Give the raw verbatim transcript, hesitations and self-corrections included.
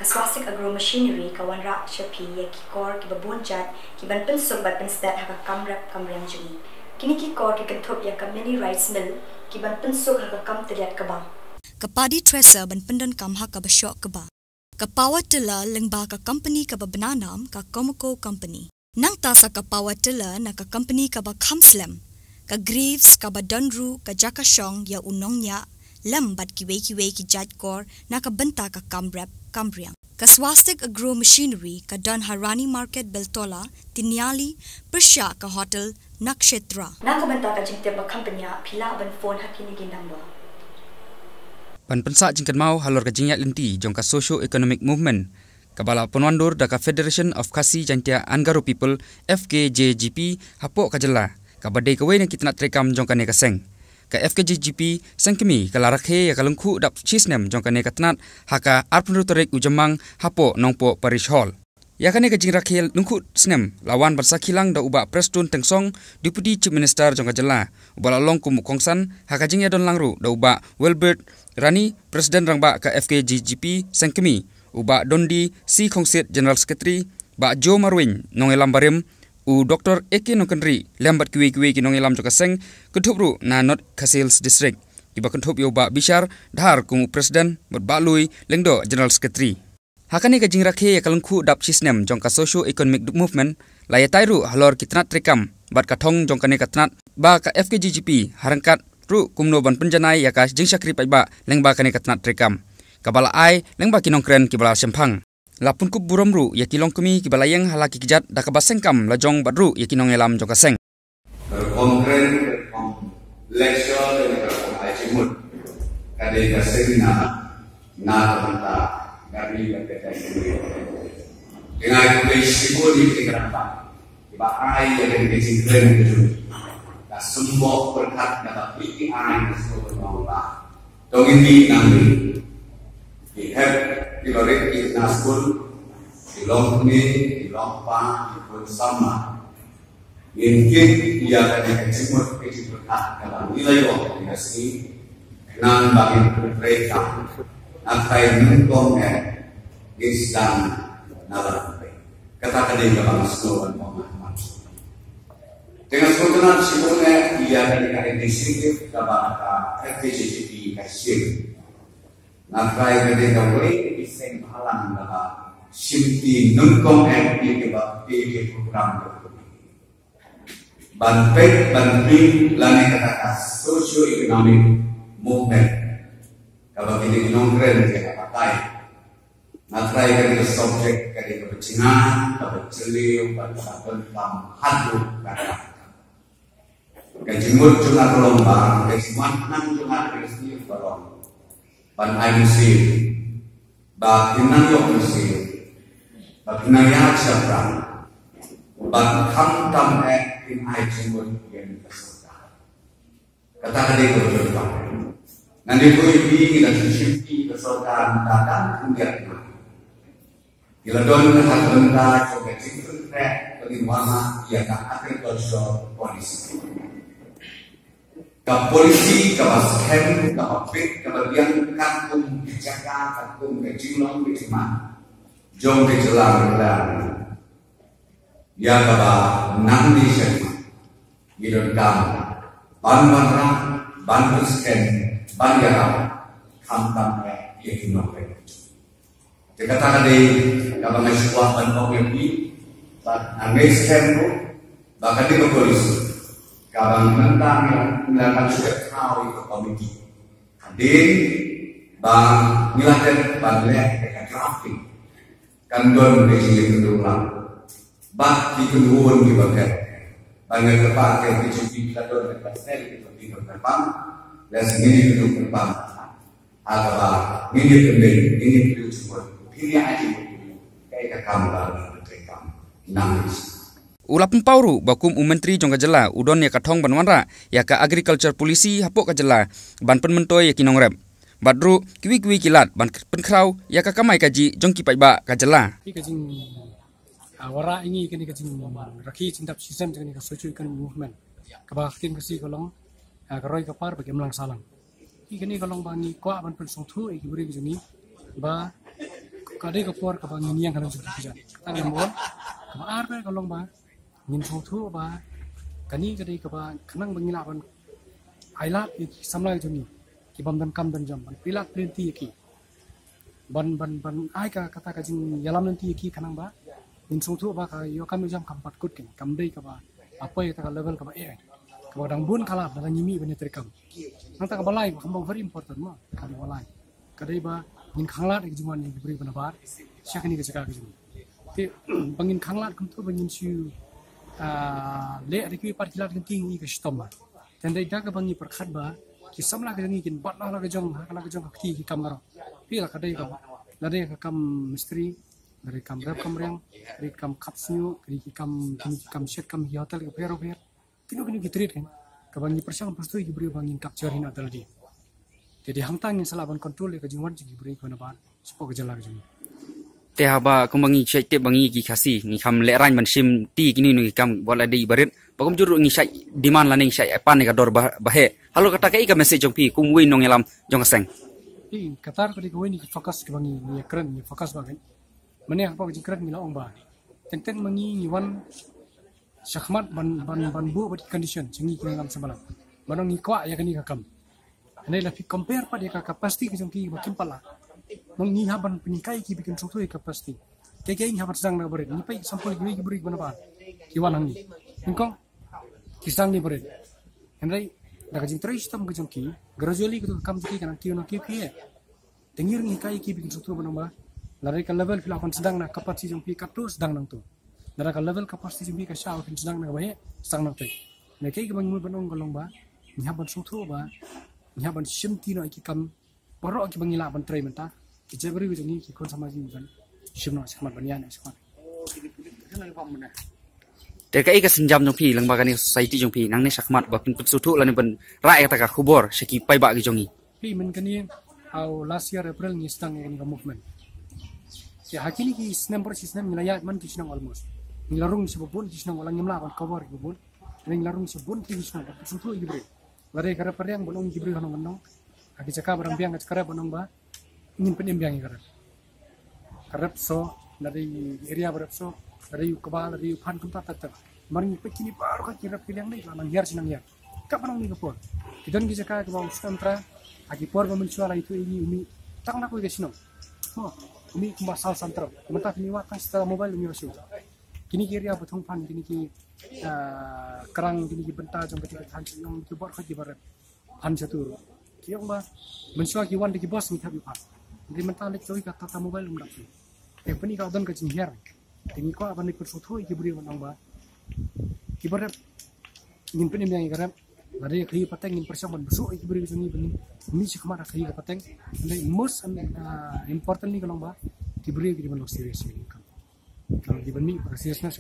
Swastik Agro Machinery ka wanrah sha phi ïa ki kor kiba bun jait ki ban pynsuk bad pynstet ha ka kam rep kam riang jong ngi. Kine ki kor ki kynthup ïa ka mini rice mill ki ban pynsuk ha ka kam tylliat kaba. Ka paddy thresher ban pyndonkam ha kaba shoh kaba. Ka power tiller lyngba ka company kaba bna nam ka Comaco Company. Nangta sa ka power tiller na ka company kaba kham slem. Ka Greaves kaba don ruh ka jaka shong ïa u nongñiah lem bad kiwei kiwei ki jait kor na ka bynta ka kam rep kam riang. Ka Swastik Agro Machinery ka don ha Rani Market Beltola, Tiniali, pyrshah ka hotel Nakshetra. Na ka bynta ka jingtip ba kham bniah phi lah ban phone ha kine ki number. Ban pynsah jingkynmaw halor ka jingïaid lynti jong ka socio economic movement kaba la pynwandur da ka Federation of Khasi Jaintia and Garo People, F K J G P, hapoh ka jylla, kaba dei kawei na ki tnat treikam jong kane ka seng. Ka F K J G P seng kmie ka la rakhe ïa ka lyngkhuh dap shisnem jong kane ka tnat ha ka arphew tarik u Jymmang hapoh Nongpoh Parish Hall. Ïa kane ka jingrakhe lyngkhuh snem la wan ban sakhi lang da u Bah Prestone Tynsong, Deputy Chief Minister jong ka jylla, uba la long kum u kongsan ha ka jingïadon lang ruh da u Bah Wilbert Rani, President Rangbah ka F K J G P seng kmie, u Bah Dondi C Khongsit, General Secretary, Bah Joe Marwein, nongïalam barim, u Doktor A K Nongkynrih lem bad kiwei kiwei ki nongïalam jong ka seng, kynthup ruh na North Khasi Hills District, kiba kynthup ïa u Bah Bishar Dhar kum u President bad Bah Lui Lyngdoh, General Secretary. Ha kane ka jingrakhe ïa ka lyngkhuh dap shisnem jong ka socio economic movement, la ïatai ruh halor ki tnat treikam bad ka thong jong kane ka tnat ba ka F K J G P ha ryngkat ruh kumno ban pynjanai ïa ka jingshakri paidbah lyngba kane ka tnat treikam, kaba la ai lyngba ki nongkren kiba la shemphang. La pynkup burom ruh ïa ki longkmie kiba la ïeng ha la ki kjat da kaba seng kam la jong bad ruh ïa ki nongïalam jong ka seng. Ka rukom kren, ka rukom lecture, ka rukom ai jingmut, ka dei ka seminar na ka bynta ka ri bad ka jaitbynriew. Nga ai khublei shibun ïa ki rangbah kiba ai ïa ka jingkren ka jong ka symboh pyrkhat na ka P T I na symboh pynlong ba to ngin ïa nang ri. Ki hep ki barit ki na skul, ki longkmie, ki longpa, ki khun samla. Ngin kit ïa kane ka jingmut ka jingpyrkhat kaba ngi la ïoh ïa ka sngi, khnang ba ngin pyntreikam na ka bynta nyngkong eh ngin sdang na la pyrthei. Kata ka dei kaba nga sngewbha ban ong ha. Te nga sngewtynnat shibun eh ïa kane ka initiative kaba ka F K J G P ka shim. Nga trai ka dei kawei ka seng bhalang kaba shimti nyngkong eh ïa kaba ïa ka program. Ban peit ban peit lane kata ka socio economic movement kaba kine ki nongkren ki la batai. Nga trai ka dei ka subject ka dei kaba jngai, kaba jylliew, kaba jngai, kaba haduh kata. Ka jingmut jong nga ka long ba ka jingwan nang jong nga ka dei ka long ban ai mynsiem ba kin nang ïoh mynsiem, ba kin nang ïa shaphrang, ba khamtam eh kin ai jingmut ïa ka sorkar. Kata ka dei ka jingmut ba ngan ïa koi ïa ki ngi la shim ki ka sorkar, ta dang kin ïa ki la don ka hak bynta jong ka jingpyntrei ka dei wala ïa ka agriculture policy. Ka policy kaba skhem, kaba fit, kaba biang, katkum ka jaka, katkum ka jinglong ka jingman jong ka jylla ka jylla. Ïa kaba nang di shen ma ngi donkam ban wanrah, ban pynskhem, ban ïarap, khamtam eh ïa ki nongpeit. Te kata ka dei kaba nga shu kwah ban ong ïa phi, bad nga ngeit skhem ruh ba ka dei ka policy kaba mynta ngi la, ngi la kan shu thaw ïa ka komiti. Hadien ba ngi la dep ban leh ïa ka drafting, kan don ka jingïakynduh lang bad ki kynhun kiba kren. Ba nga kyrpad ïa ka jingïakynduh la don ka sel kiba kyrpad. Lada ngin ïakynduh kyrpad, ha kaba ngin ïakynduh, ngin ïakynduh jingmut, phin ïa ai jingmut, kaei ka kam ba ngin treikam nang. U la pynpaw ruh ba kum u Myntri jong ka jylla u don ïa ka thong ban wanrah ïa ka agriculture policy hapoh ka jylla ban pynmyntoi ïa ki nongrep. Bad ruh kiwei kiwei ki lad ban pynkhraw ïa ka kamai kajih jong ki paidbah ka jylla. Ka jing, ah, wanrah ïa ngi kane ka jingrakhe jingdap shisnem jong kane ka socio economic movement kaba ha ktien Khasi ka long, ah, ka roi ka par bad ka imlang sahlang. Ïa kane ka long ba ngi kwah ban pynsngewthuh ïa ki briew jong ngi ba Ka dei ka por kaba ngin ïeng ha la jong ki jait. Kata ka number one. Kaba ar ka long ba ngin sngewthuh ba kane ka dei kaba khnang ba ngin lah ban ai lad ïa ki samla jong ngi ki bym don kam don jam, ban plie lad plie lynti ïa ki, ban ban ban ai ka kata ka jingïalam lynti ïa ki khnang ba ngin sngewthuh ba ka ïoh kam ïoh jam kam pat kut kane, kam dei kaba ha poi kata ka level kaba eh, kaba dang bun ka lad ba dang ïa mih ban ïa trei kam. Nangta kaba lai, kaba very important ma, kaba lai ka dei ba ngin khanglad ïa ka jingwan ïa ki briew ba nabar sha kane ka jaka ka jong ngi. Te ba ngin khanglad kumta ba ngin shu, ah, leh da kiwei pat ki lad lynti ngi ka shitom ma. Te hynrei da kaba ngi pyrkhat ba ki samla ka jong ngi kin bat noh la ka jong ha la ka jong ka kti ki kam baroh. Phi la ka dei ka, la dei ka kam mistri, la dei kam rep kam riang, la dei kam khap snieh, la dei ki kam, ki kam shet kam hi hotel ki pher pher. Kino kino ki trade kan, kaba ngi pyrshang pyrshang ki briew ba ngin capture hi na daladi. Te dei hangta ngin sa lah ban control ïa ka jingwan jong ki briew ki ba nabar shapoh ka jylla ka jong ngi. Te haba kumba ngi shait tip ba ngi ki Khasi ngi kham lehraiñ ban shim ti kino kino ki kam, wat la dei ba rit, ba kumjuh ruh ngi shait demand lane ngi shait pan ïa ka dor ba, ba heh. Halor kata kaei ka message jong phi kum uwei u nongïalam jong ka seng? Phi, kata ka dei kawei na ki focus kaba ngi, ngi kren, ngi focus ba kan. Mane hapoh ka jingkren ngi la ong ba teng teng ma ngi ngi wan shakhmat ban, ban, ban buh bad ki condition sha ngi ki nongïalam samla. Ban ong ngi kwah ïa kane ka kam. Hynrei la phi compare pat ïa ka capacity ka jong ki ba kim pat lah, ma ngi hap ban pynhikai ki ba kin sngewthuh ïa ka capacity. Kaei kaei ngi hap ban sdang na ka barit. Ngi peit example kiwei ki briew ba nabar ki wan hangne, nyngkong ki sdang na ka barit. Hynrei da ka jingtrei shitom ka jong ki, gradually katu ka kam jong ki ka nang kiew nang kiew. Te ngi ruh ngi hikai ïa ki ba kin sngewthuh ban ong ba lada ka level phi lah ban sdang na capacity jong phi, katto sdang nangto. Lada ka level capacity jong phi ka shah ba phin sdang na kaba heh, sdang nangto. Hynrei kaei kaba ngi mut ban ong ka long ba ngi hap ban sngewthuh ba ngi hap ban shim ti noh ïa ki kam baroh kiba ngi lah ban trei mynta. Ki jaitbynriew jong ngi, ki khun samla jong ngi ban shim noh shakhmat, ban ïaid noh shakhmat. Te kaei ka sienjam jong phi lyngba kane ka society jong phi nangne shakhmat ba phin pynsngewthuh lane ban rah ïa kata ka khubor sha ki paidbah ki jong ngi? Phi, mynta kane, ha u last year April ngi sdang ïa kane ka movement. Te ha kine ki snem baroh shi snem ngi la ïaid man ki shnong almost. Ngi la rung sha ba bun ki shnong, wat la ngim lah ban cover ki ba bun. Ngi la rung sha bun ki shnong ban pynsngewthuh ïa ki briew. Lada ka rep ka riang ban ong ki briew ha nong ka nong, ha ki jaka ba dang biang ka jaka rep ban ong ba ngin pynim biang ïa ka rep. Ka rep soh, lada area ba rep soh, lada u kba, lada u phan, kumta ter ter. Mar ngi peit kine baroh ka ki rep ki riang dei la nang hiar shi nang hiar. Kaba nang ni ka por, ki don ki jaka kaba u snem tra, ha ki por ba mynshuwa la ïathuh ïa ngi u mih tang na kawei ka shnong. Mo, u mih kumba saw san tyngka. Mynta phi mih wad tang shi tyngka mobile u mih ba shu. Kine ki area ba thung phan, kine ki, ah, krang, kine ki bynta jong ka, kine ki than shnong, ki bor kha ki ba rep phan shatu ruh. Ki ong ba mynshuwa ki wan da ki bus ngi thep ïa phan. Hynrei mynta leit kawei ka Tata Mobile um dap shuh. Te pynban ka don ka jinghiar. Te ngi kwah ban leit pynsngewthuh ïa ki briew ban ong ba ki ba rep ngin pynim ïa ki ba rep. Lada ïa khaïi pateng ngin pyrshang ban pynshoi ïa ki briew jong ngi ba ngin mih shakhmat ha khaïi ka pateng. Hynrei most, ah, importantly ka long ba ki briew ki dei ban long serious ïa ki kam. Ki ban mih ba ka seriousness.